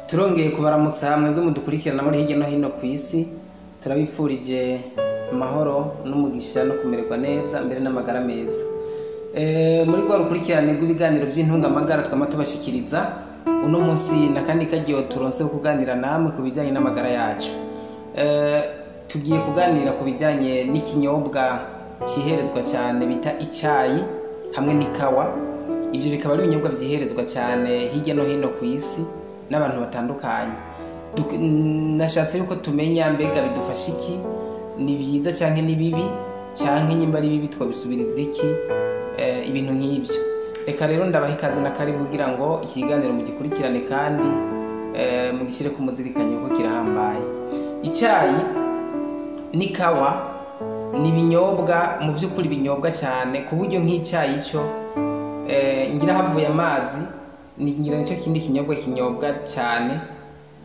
Turongeye kubaramutsa mwebwe mudukurikirana muri hirya no hino ku isi. Turabipfurije amahoro n'umugisha no kumererwa neza mbere n'amagara meza. Muri rwa rukurikirane rw'ibiganiro by'intungamagara twama tubashikiriza, uno munsi nakandi karyo turonse ko kuganira namwe ku bijyanye n'amagara yacu. Tugiye kuganira ku bijyanye n'ikinyobwa cyiherezwa cyane bita icyayi hamwe n'ikawa. Ibyo bikaba ari ibinyobwa byiherezwa cyane hirya no hino ku isi n'abantu batandukanye. Nashatse yuko tumenya mbega bidufasha iki, ni byiza canke ni bibi, canke nyimba ari bibi twabisubiriza iki, ibintu nk'ibyo. Reka rero ndabaha ikaze na karibu kugira ngo iki kiganiro mugikurikirane kandi mugishyire ku muzirikanyi kuko kirahambaye. Icyayi n'ikawa ni ibinyobwa mu by'ukuri binyobwa cyane, ku buryo nk'icyayi cyo ngira havuye amazi, ngira nicyo kindi kinyobwa kinyobwa cyane,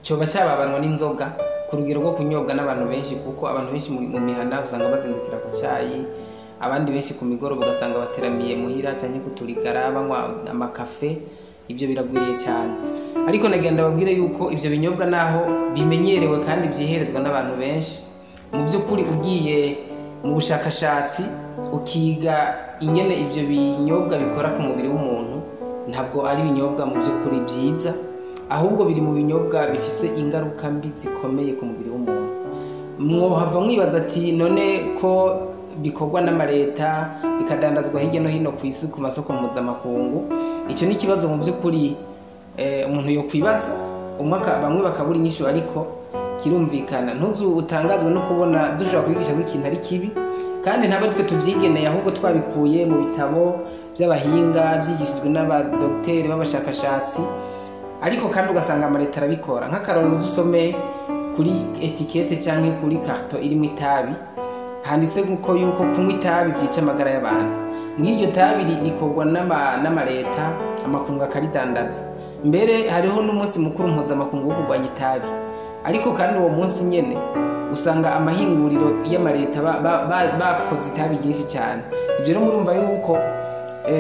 cyoba cyababanwa n'inzoga ku rugero rwo kunyobwa n'abantu benshi, kuko abantu benshi mu mihana usanga bazindukira ku cyayi, abandi benshi ku migoroba ugasanga bateramiye muhira cyangwa kuturigara banywa amakafe. Ibyo biragwiriye cyane. Ariko nagenda babwire yuko ibyo binyobwa naho bimenyerewe kandi byiherezwa n'abantu benshi, mu by'ukuri ugiye mu bushakashatsi ukiga ingene ibyo binyobwa bikora ku mubiri w'umuntu, ntabwo ari ibinyobwa mu by'ukuri byiza, ahubwo biri mu binyobwa bifise ingaruka mbi zikomeye ku mubiri w'umuntu. Mwohava mwibaza ati none ko bikorwa n'amareta bikadandazwa hirya no hino ku isi ku masoko mpuzamakungu? Icyo ni ikibazo mu by'ukuri umuntu yo kwibaza, bamwe bakabura inyishu, ariko kirumvikana. Ntuzu utangazwe no kubona dushobora kwigisha ko ikintu ari kibi, kandi ntabwo twe tuvyigeneye, ahubwo twabikuye mu bitabo by'abahinga byigishijwe n'abadokiteri b'abashakashatsi. Ariko kandi ugasanga amareta arabikora. Nk'akarorero, dusome kuri étiquette canke kuri carton irimo itabi, handitse kuko yuko kunywa itabi byica amagara y'abantu. Mw'iryo tabi rikorwa n'amareta, amakungu akaridandaza. Mbere hariho n'umunsi mukuru mpuzamakungu wo kurwanya itabi, ariko kandi uwo munsi nyene usanga amahinguriro y'amareta bakoze itabi ryinshi cyane. Ibyo rero murumva yuko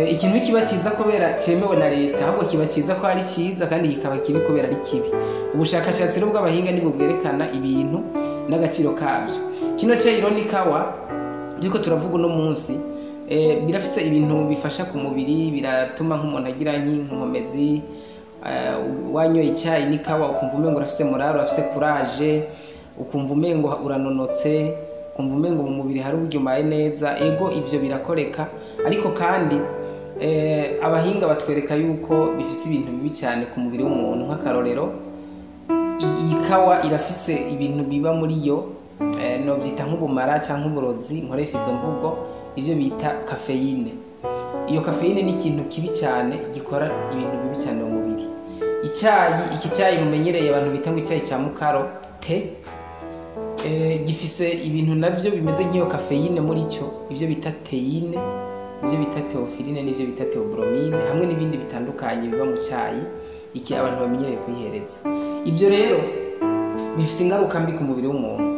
ikintu kiba cyiza kubera cyemewe na leta, ahubwo kiba cyiza ko ari cyiza, kandi kikaba kibi kubera ari kibi. Ubushakashatsi rero bw'abahinga nibwo bwerekana ibintu n'agaciro kabyo. Kino cyayi rero n'ikawa turiko turavuga uno munsi, birafise ibintu bifasha ku mubiri, biratuma nk'umuntu agira nk'inkomezi. Wanyoye icyayi n'ikawa ukumva umengo urafise morale, urafise courage, ukumva umengo uranonotse, ukumva umengo mu mubiri hari uburyo umaye neza. Ego, ibyo birakoreka, ariko kandi abahinga batwereka yuko bifise ibintu bibi cyane ku mubiri w'umuntu. Nk'akarorero, iyi kawa irafise ibintu biba muri yo, novyita nk'ubumara cyangwa uburozi, nkoresha izo mvugo, ivyo bita caféine. Iyo caféine ni ikintu kibi cyane, gikora ibintu bibi cyane mu mubiri. Icyayi, iki cyayi mumenyereye abantu bita ngo icyayi cya mukaro, thé, gifise ibintu navyo bimeze nk'iyo caféine muri cyo, ivyo bita théine, ivyo bita théophylline n'ivyo bita théobromine, hamwe n'ibindi bitandukanye biba mu cyayi iki abantu bamenyereye kwihereza. Ibyo rero bifise ingaruka mbi ku mubiri w'umuntu.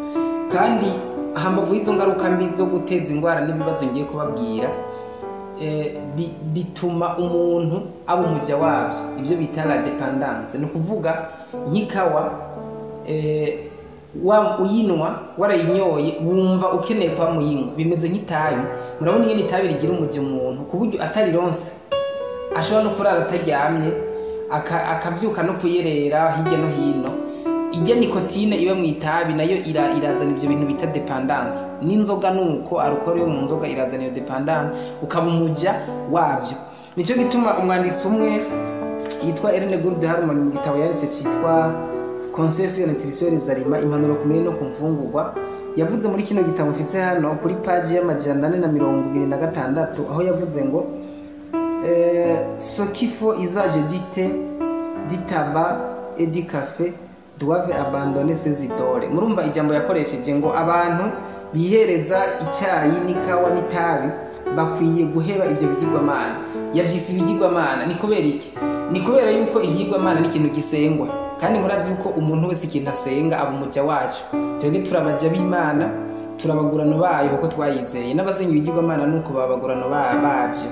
Kandi hambavu y'izo ngaruka mbi zo guteza indwara n'ibibazo ngiye kubabwira, bituma umuntu aba umuja wabyo, ibyo bita la dépendance. Ni ukuvuga nk'ikawa, uyinwa warayinyoye wumva ukeneye kwa muyinywa, bimeze nk'itabi. Murabona ingene itabi rigira umuji umuntu, ku buryo atarironse ashobora no kurara ataryamye, akavyuka no kuyerera hirya no hino. Ijya nicotine iba mu itabi nayo irazana ibyo bintu bita dépendance. N'inzoga nuko, alcool yo mu nzoga irazana iyo dépendance, ukaba umuja wabyo. Nicyo gituma umwanditsi umwe yitwa Ellen Gould Harmon, mu gitabo yanditse cyitwa Conseil sur la nutrition et les aliments, impanuro ku mirire no ku mfungurwa, yavuze muri kino gitabo mfise hano kuri paji ya 426, aho yavuze ngo "Ceux qui font usage du thé, du tabac et du café doivent abandonner ces idoles." Murumva ijambo yakoresheje ngo abantu bihereza icyayi n'ikawa n'itabi bakwiye guheba ibyo bigirwamana. Yavyise ibigirwamana. Ni kubera iki? Ni kubera yuko ikigirwamana ni ikintu gisengwa, kandi murazi yuko umuntu wese ikintu asenga aba umuja wacu. Twebwe turabaja b'Imana, turabagurano bayo kuko twayizeye. N'abasenga ibigirwamana nuko baba abagurano babyo.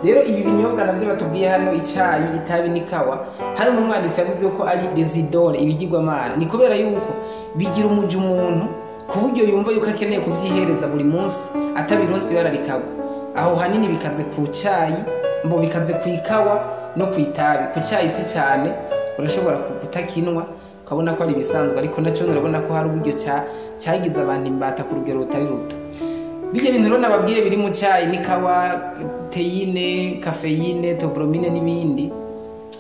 Rero ibi binyobwa navyo batubwiye hano, icayi, itabi n'ikawa, hari n'umwanditsi yavuze ko ari les idoles, ibigirwamana. Ni kubera yuko bigira umuja umuntu ku buryo yumva yuko akeneye kuvyihereza buri munsi, atabironse ibara rikagwa. Aho hanini bikaze ku cayi, mbo bikaze ku ikawa no ku itabi. Ku cayi si cyane, urashobora kutakinwa ukabona ko ari ibisanzwe, ariko nacyo urabona ko hari uburyo cyagize abantu imbata ku rugero rutari ruto. Bijya bintu rero nababwiye biri mu cyayi n'ikawa, théine, caféine, théobromine n'ibindi,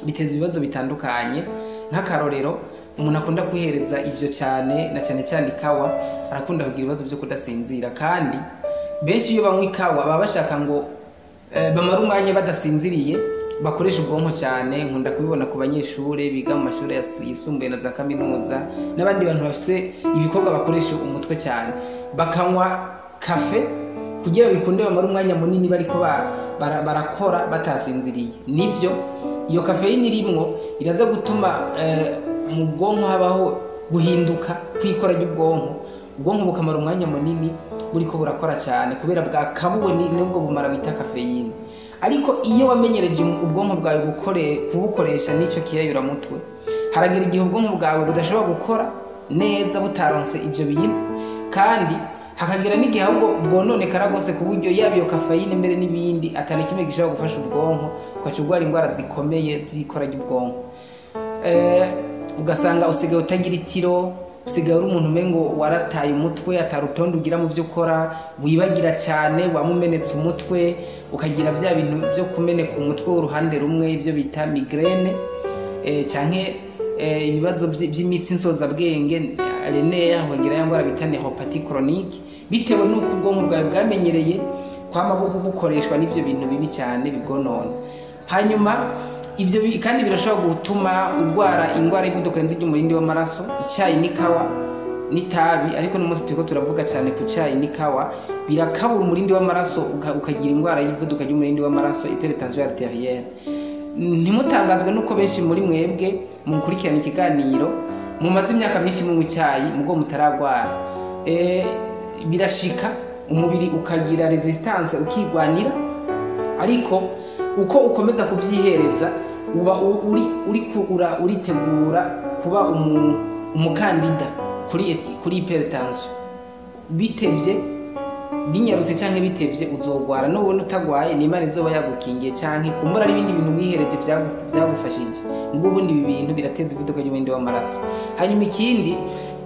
biteza ibibazo bitandukanye. Nk'akarorero, umuntu akunda kwihereza ivyo cyane, na cyane cyane ikawa, arakunda kugira ibibazo byo kudasinzira. Kandi benshi iyo banywa ikawa baba bashaka ngo bamara umwanya badasinziriye, bakoresha ubwonko cyane. Nkunda kubibona ku banyeshure biga mu mashuri yisumbuye na za kaminuza n'abandi bantu bafise ibikorwa bakoresha umutwe cyane, bakanywa café kugira bikunde bamara umwanya munini bariko barakora batasinziriye. Nivyo, iyo caféine irimwo iraza gutuma mu bwonko habaho guhinduka kw'ikora ry'ubwonko, ubwonko bukamara umwanya munini buriko burakora cyane kubera bwakabuwe n'ubwo bumara bita caféine. Ariko iyo wamenyereje ubwonko bwawe kubukoresha n'icyo kiyayuramutwe, haragera igihe ubwonko bwawe budashobora gukora neza butaronse ibyo bintu, kandi hakagira n'igihe ahubwo bwononekara rwose, ku buryo yaba iyo caféine mbere n'ibindi atari kimwe gishobora gufasha ubwonko, ugaca urwara indwara zikomeye z'ikora ry'ubwonko. Ugasanga usigaye utagira itiro, usigaye uri umuntu umengo warataye umutwe, atari urutonde ugira mu byo ukora, wibagira cyane, wamumenetse umutwe, ukagira bya bintu byo kumeneka umutwe w'uruhande rumwe, ibyo bita migraine, canke ibibazo by'imitsi nsozabwenge, les nerfs, ukagira ya ndwara bita neuropathie chronique, bitewe n'uko ubwonko bwawe bwamenyereye kwama bukoreshwa n'ibyo bintu bibi cyane bibwonona. Hanyuma ivyo kandi birashobora gutuma urwara indwara y'umuvuduko urenze ry'umurindi w'amaraso. Icyayi n'ikawa n'itabi, ariko n'umunsi turiko turavuga cyane ku cyayi n'ikawa, birakabura umurindi w'amaraso, ukagira indwara y'ivuduka ry'umurindi w'amaraso, hypertension artérielle. Ntimutangazwe nuko benshi muri mwebwe mukurikirana ikiganiro mumaze imyaka myinshi munywa icyayi mugo mutaragwara. Birashika umubiri ukagira résistance, ukigwanira, ariko uko ukomeza kubyihereza uba uri uritegura kuba umukandida kuri hypertension. Bitevye binyarutse canke bitevye, uzogwara. Nubona utagwaye, ni Imana izoba yagukingiye, canke kumbura ari ibindi bintu wihereje byagufashije. Ubwo ubundi ibi bintu birateza ivuduka ry'umurindi w'amaraso. Hanyuma ikindi,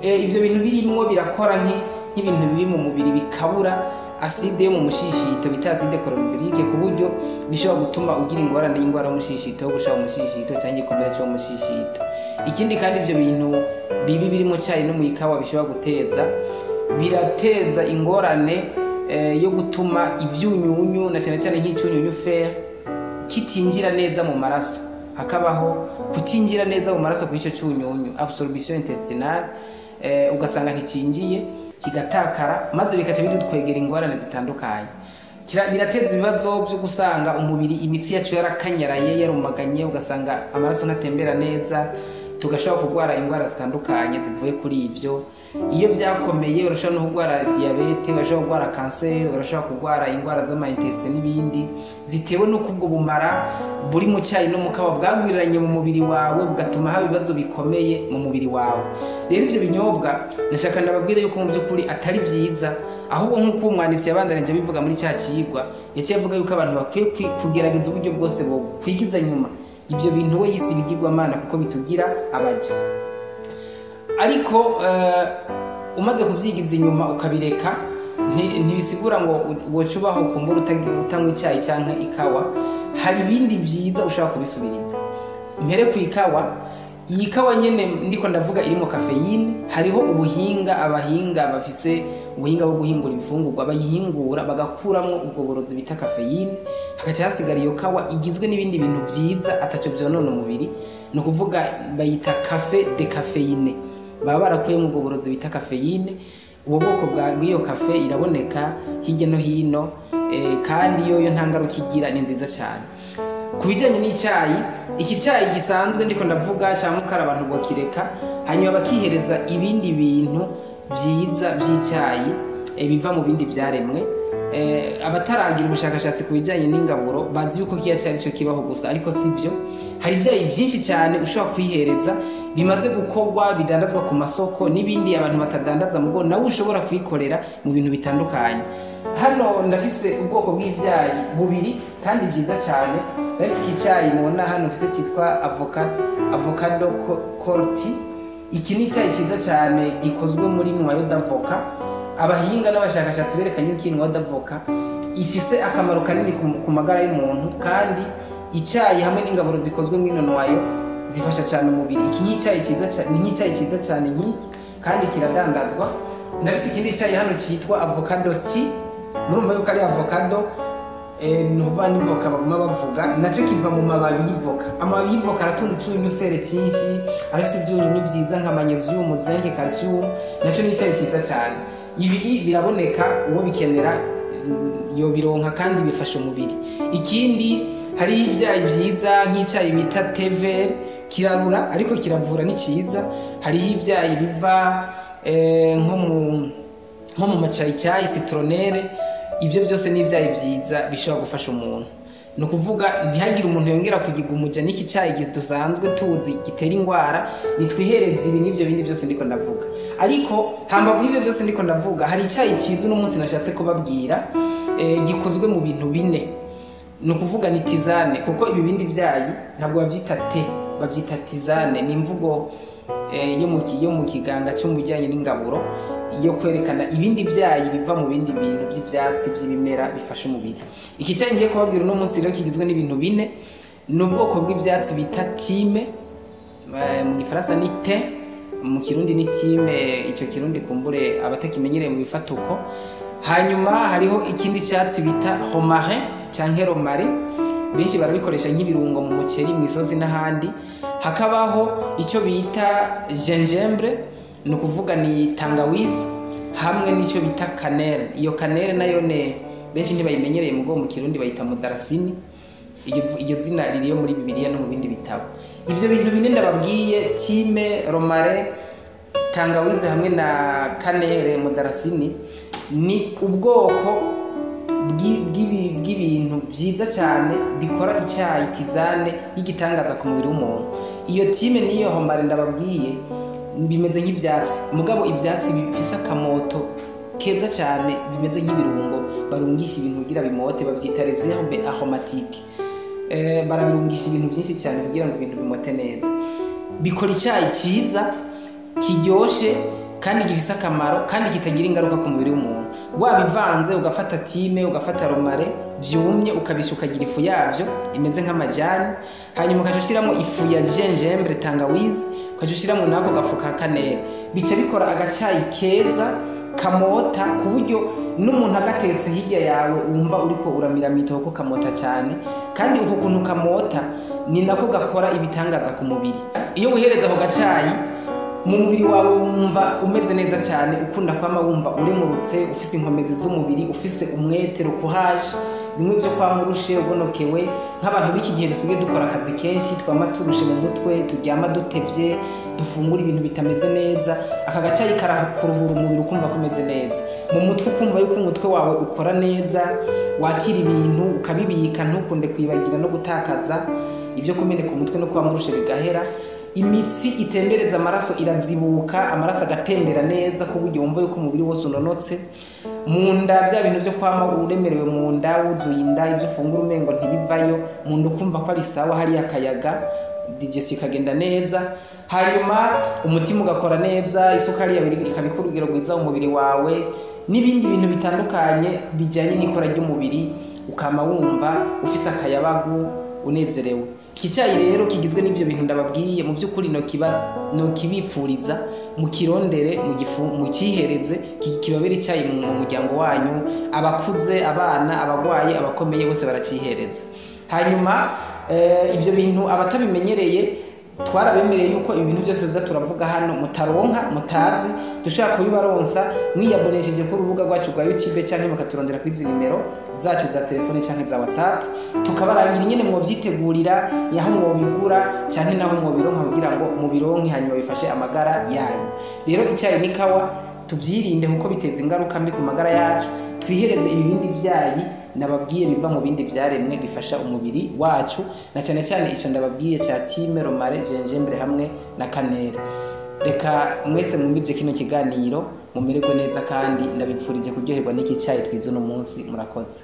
ivyo bintu birimwo birakora nk'ibintu bibi mu mubiri, bikabura acide yo mu mushishito bita acide chlorhydrique, ku buryo bishobora gutuma ugira ingorane y'indwara y'umushishito, yo gushaka umushishito cyangwa igikomere cyo mu mushishito. Ikindi kandi ivyo bintu bibi biri mu cyayi no mu ikawa bishobora guteza, birateza ingorane yo gutuma ivyunyunyu, na cyane cyane nk'icyunyunyu fer, kitinjira neza mu maraso, hakabaho kutinjira neza mu maraso kw'icyo cyunyunyu, absorption intestinale, ugasanga nticinjiye, kigatakara, maze bikaca bidutwegera ingorane zitandukanye. Birateza ibibazo byo gusanga umubiri, imitsi yacu yarakanyaraye, yarumaganye, ugasanga amaraso ntatembera neza, tugashobora kurwara indwara zitandukanye zivuye kuri ibyo. Iyo byakomeye, urashobora no kurwara diyabete, urashobora kurwara kanseri, urashobora kurwara indwara z'ama intestins n'ibindi, zitewe n'uko ubwo bumara buri mu cyayi no mu kawa bwagwiriranye mu mubiri wawe, bugatuma haba ibibazo bikomeye mu mubiri wawe. Rero ibyo binyobwa nashaka ndababwire yuko mu by'ukuri atari byiza. Ahubwo nk'uko umwanditsi yabandanije abivuga muri cya kigwa, yaciye avuga yuko abantu bakwiye kugerageza uburyo bwose bwo kwigiza nyuma ibyo bintu we yise ibigirwamana, kuko bitugira abaja. Ariko umaze kubyigiza inyuma ukabireka, ntibisigura ngo woca ubaho kumbura utanywa icyayi cyangwa ikawa. Hari ibindi byiza ushobora kubisubiriza. Mpere ku ikawa. Iyi kawa nyene ndiko ndavuga irimo caféine, hariho ubuhinga, abahinga bafise ubuhinga bwo guhingura ibifungurwa bayihingura bagakuramwo ubwo burozi bita caféine, hagaca hasigara iyo kawa igizwe n'ibindi bintu byiza ataco vyonona umubiri. Ni ukuvuga bayita café décaféiné, baba barakuyemo ubwo burozi bita caféine. Ubwo bwoko bw'iyo café iraboneka hirya no hino, kandi yoyo nta ngaruka igira, ni nziza cyane. Ku bijyanye n'icyayi, iki cyayi gisanzwe ndiko ndavuga cya mukara, abantu bakireka hanyuma bakihereza ibindi bintu byiza by'icyayi, biva mu bindi byaremwe. Abataragira ubushakashatsi ku bijyanye n'ingaburo bazi yuko kiya cyayi cyo kibaho gusa, ariko si byo. Hari ibyayi byinshi cyane ushobora kwihereza bimaze gukorwa, bidandazwa ku masoko, n'ibindi abantu batadandaza mugo nawe ushobora kwikorera mu bintu bitandukanye. Hano ndafise ubwoko bw'ivyayi bubiri kandi byiza cyane. Ndafise iki cyayi mubona hano mfise cyitwa avocado corti. Iki ni icyayi cyiza cyane gikozwe muri noyau d'avocat. Abahinga n'abashakashatsi berekanye yuko iyi noyau d'avocat ifise akamaro kanini ku magara y'umuntu, kandi icyayi hamwe n'ingaburo zikozwe muri ino noyau zifasha cyane umubiri. Iki ni icyayi cyiza cyane, ni nk'icyayi cyiza cyane nk'iki, kandi kiradandazwa. Ndafise ikindi cyayi hano cyitwa avocado tea. Murumva yuko ari avocado, ntuva n'ivoka baguma bavuga, nacyo kiva mu mababi y'ivoka. Amababi y'ivoka aratunze icyunyufere cyinshi, arafise ibyunyunyu byiza nka magnesium, zinc, calcium. Nacyo ni icyayi cyiza cyane. Ibi biraboneka, uwo bikenera yobironka, kandi bifasha umubiri. Ikindi, hariho ibyayi byiza nk'icyayi bita thé vert, kirarura ariko kiravura, ni cyiza. Hariho ibyayi biva nko mu macayicyayi, citronnelle. Ibyo byose ni ibyayi byiza bishobora gufasha umuntu. Ni ukuvuga ntihagire umuntu yongera kugiga umuja n'iki cyayi dusanzwe tuzi gitera indwara. Nitwihereze ibi n'ibyo bindi byose ndiko ndavuga. Ariko hambavu y'ibyo byose ndiko ndavuga, hari icyayi cyiza uno munsi nashatse kubabwira, gikozwe mu bintu bine. Ni ukuvuga ni tisane, kuko ibi bindi byayi ntabwo babyita thé, babyita tisane. Ni imvugo yo mu kiganga cyo mu bijyanye n'ingaburo, yo kwerekana ibindi byayi biva mu bindi bintu by'ibyatsi, by'ibimera bifasha umubiri. Iki cyayi ngiye kubabwira uno munsi rero kigizwe n'ibintu bine. Ni ubwoko bw'ibyatsi bita thym, mu Gifaransa ni thym, mu Kirundi ni time. Icyo Kirundi kumbure abatakimenyereye mu bifatuko. Hanyuma hariho ikindi cyatsi bita romarin cyangwa romarin, benshi barabikoresha nk'ibirungo mu muceri, mu isosi n'ahandi. Hakabaho icyo bita gingembre, ni ukuvuga ni tangawizi, hamwe n'icyo bita cannelle. Iyo cannelle nayo ne benshi ntibayimenyereye, mugo mu Kirundi bayita mudarasini. Iryo zina ririyo muri Bibiliya no mu bindi bitabo. Ibyo bintu bine ndababwiye, thym, romarin, tangawizi hamwe na cannelle, mudarasini, ni ubwoko bw'ibintu byiza cyane bikora icyayi tisane y'igitangaza ku mubiri w'umuntu. Iyo thym n'iyo romarin ndababwiye bimeze nk'ibyatsi, mugabo ibyatsi bifise akamoto keza cyane, bimeze nk'ibirungo barungisha ibintu kugira bimote, babyita les herbes aromatiques. Barabirungisha ibintu byinshi cyane kugira ngo ibintu bimote neza. Bikora icyayi cyiza kiryoshe kandi gifise akamaro kandi kitagira ingaruka ku mubiri w'umuntu. Wabivanze, ugafata thym, ugafata romarin vyumye, ukabisha ukagira ifu yavyo imeze nk'amajani, hanyuma ukaca ushyiramo ifu ya gingembre, tangawizi, ukaca ushyiramo n'ako gafu ka cannelle, bica bikora agacayi keza kamota, ku buryo n'umuntu agatetse hirya yawe wumva uriko uramiramita, kuko kamota cyane. Kandi uko kuntu kamota ni nako gakora ibitangaza ku mubiri. Iyo wihereza ako gacayi, mu mubiri wawe wumva umeze neza cyane, ukunda kwama wumva uremurutse, ufise inkomezi z'umubiri, ufise umwete, courage, bimwe byo kwama urushe, ugonokewe. Nk'abantu b'iki gihe dusigaye dukora akazi kenshi, twama turushe mu mutwe, turyama dutevye, dufungura ibintu bitameze neza, aka gacayi karakuruhura umubiri, ukumva ko umeze neza mu mutwe, ukumva yuko umutwe wawe ukora neza, wakira ibintu ukabibika, ntukunde kwibagira no gutakaza ibyo kumeneka umutwe no kuba murushe bigahera. Imitsi itembereza amaraso irazibuka, amaraso agatembera neza, ku buryo wumva yuko umubiri wose unonotse. Mu nda, bya bintu byo kwama uremerewe mu nda, wuzuye inda, ibyo ufungura umengo ntibivayo mu nda, ukumva ko ari sawa, hariya akayaga, digestion ikagenda neza. Hanyuma umutima ugakora neza, isukari yawe ikaba ikora urugero rwiza mu mubiri wawe, n'ibindi bintu bitandukanye bijyanye n'ikora ry'umubiri, ukama wumva ufise akayabagu, unezerewe. Iki cyayi rero kigizwe n'ibyo bintu ndababwiye, mu by'ukuri no kiba no kibipfuriza mukirondere, mukihereze, kibabere icyayi mu muryango wanyu. Abakuze, abana, abagwaye, abakomeye, bose baracihereza. Hanyuma ibyo bintu abatabimenyereye, twarabemereye yuko ibintu byose tuza turavuga hano mutaronka, mutazi, dushobora kubibaronsa mwiyabonesheje ku rubuga rwacu rwa YouTube, cyangwa mukaturondera kuri izi nimero zacu za telefone cyangwa za WhatsApp, tukabarangira ingene mwovyitegurira, yaho mwobigura cyangwa naho mwobironka, kugira ngo mubironke hanyuma bifashe amagara yanyu. Rero icyayi n'ikawa tubyirinde, kuko biteza ingaruka mbi ku magara yacu. Twihereze ibibindi vyayi nababwiye biva mu bindi vyaremwe bifasha umubiri wacu, na cyane cyane ico ndababwiye ca thym, romarin, gingembre hamwe na cannelle. Reka mwese mwumvije kino kiganiro mumererwe neza, kandi ndabipfurije kuryoherwa n'iki cayi twize uno munsi. Murakoze.